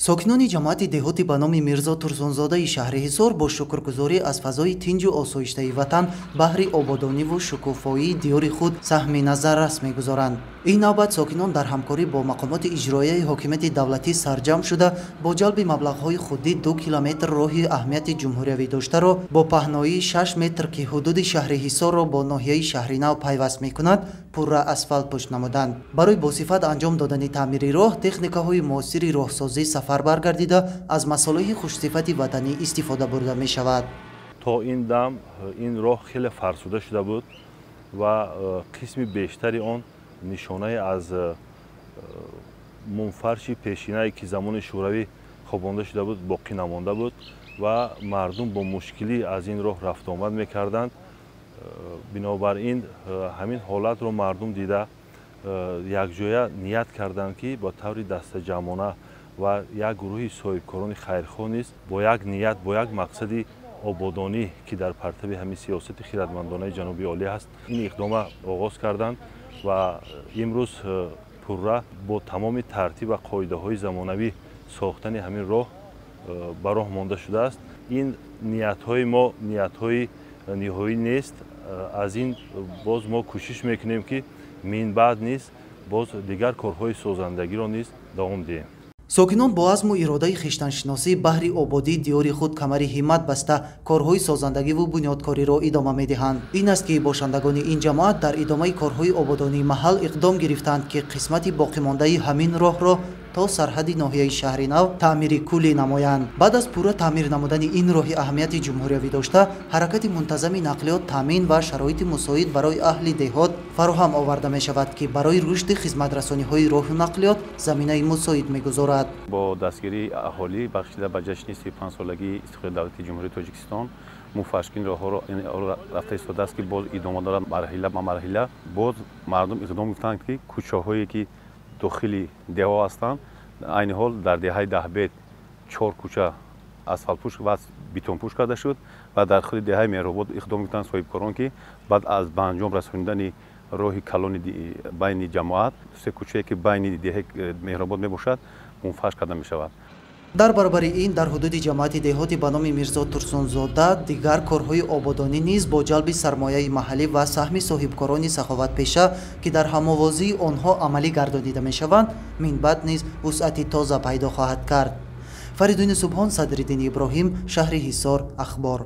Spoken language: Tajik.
Сокинони ҷамоати деҳоти ба номи Мирзо Турсунзодаи шаҳри Ҳисор бо шукргузорӣ аз фазои тинҷу осоиштаи ватан баҳри ободониву шукуфоии диёри худ саҳми назаррас мегузоранд. Ин навбат сокинон дар ҳамкорӣ бо мақомоти иҷроияи ҳокимияти давлатӣ сарҷамъ шуда, бо ҷалби маблағҳои худӣ 2 километр роҳи аҳамияти ҷумҳуриявӣ доштаро бо паҳноии 6 метр, ки ҳудуди шаҳри Ҳисорро бо ноҳияи Шаҳринав пайваст мекунад, пурра асфалтпӯш намуданд. Барои босифат анҷом додани таъмири роҳ техникаҳои муосири роҳсозӣ сафарбар гардида, аз масолеҳи хушсифати ватанӣ истифода бурда мешавад. То ин дам ин роҳ хеле фарсуда шуда буд ва қисми бештари он нишонае аз мумфарши пешинае, ки замони шӯравӣ хобонда шуда буд, боқӣ намонда буд ва мардум бо мушкилӣ аз ин роҳ рафтуомад мекарданд. Бинобар ин ҳамин ҳолатро мардум дида якҷоя ният карданд, ки ба таври дастаҷамъона ва як гурӯҳи соҳибкорони хайрхоҳ низ бо як ният, бо як мақсади ободонӣ, ки дар партави ҳамин сиёсати хиратмандонаи Ҷануби Олӣ ҳаст, ин иқдома оғоз карданд ва имрӯз пурра бо тамоми тартиб ва қоидаҳои замонавӣ сохтани ҳамин роҳ ба роҳ монда шудааст. Ин ниятҳои мо ниятҳои ниҳоӣ нест. Аз ин боз мо кӯшиш мекунем, ки минбаъд низ боз дигар корҳои созандагиро низ давом диҳем. Сокинон бо азму иродаи хештаншиносӣ баҳри ободии диёри худ камари ҳиммат баста, корҳои созандагиву бунёдкориро идома медиҳанд. Ин аст, ки бошандагони ин ҷамоат дар идомаи корҳои ободонии маҳал иқдом гирифтанд, ки қисмати боқимондаи ҳамин роҳро то сарҳади ноҳияи Шаҳринав таъмири куллӣ намоянд. Баъд аз пурра таъмир намудани ин роҳи аҳамияти ҷумҳуриявӣ дошта, ҳаракати мунтазами нақлиёт таъмин ва шароити мусоид барои аҳли деҳот фароҳам оварда мешавад, ки барои рушди хизматрасониҳои роҳу нақлиёт заминаи мусоид мегузорад. Бо дастгирии аҳолӣ бахшида ба ҷашни 35-солагии истиқлоли давлати Ҷумҳурии Тоҷикистон муфаршкин роҳҳоро рафта истодааст, ки боз идома дорад марҳила ба марҳила. Боз мардум иқдом гирифтанд, ки кӯчаҳое, ки дохили деҳҳо ҳастанд, айни ҳол дар деҳаи Даҳбед 4 кӯча асфалтпӯш ва бетонпӯш карда шуд ва дар худи деҳаи Меҳробод иқдом гирифтанд соҳибкорон, ки баъд аз ба анҷом расонидани роҳи калони байни ҷамоат, 3 кӯчае, ки байни деҳаи Меҳробод мебошад, мунфарш карда мешавад. Дар баробари ин дар ҳудуди ҷамоати деҳоти ба номи Мирзо Турсунзода дигар корҳои ободонӣ низ бо ҷалби сармояи маҳаллӣ ва саҳми соҳибкорони саховатпеша, ки дар ҳамовозии онҳо амалӣ гардонида мешаванд, минбаъд низ вусъати тоза пайдо хоҳад кард. Фаридуни Субҳон, Садриддини Иброҳим, шаҳри Ҳисор, Ахбор.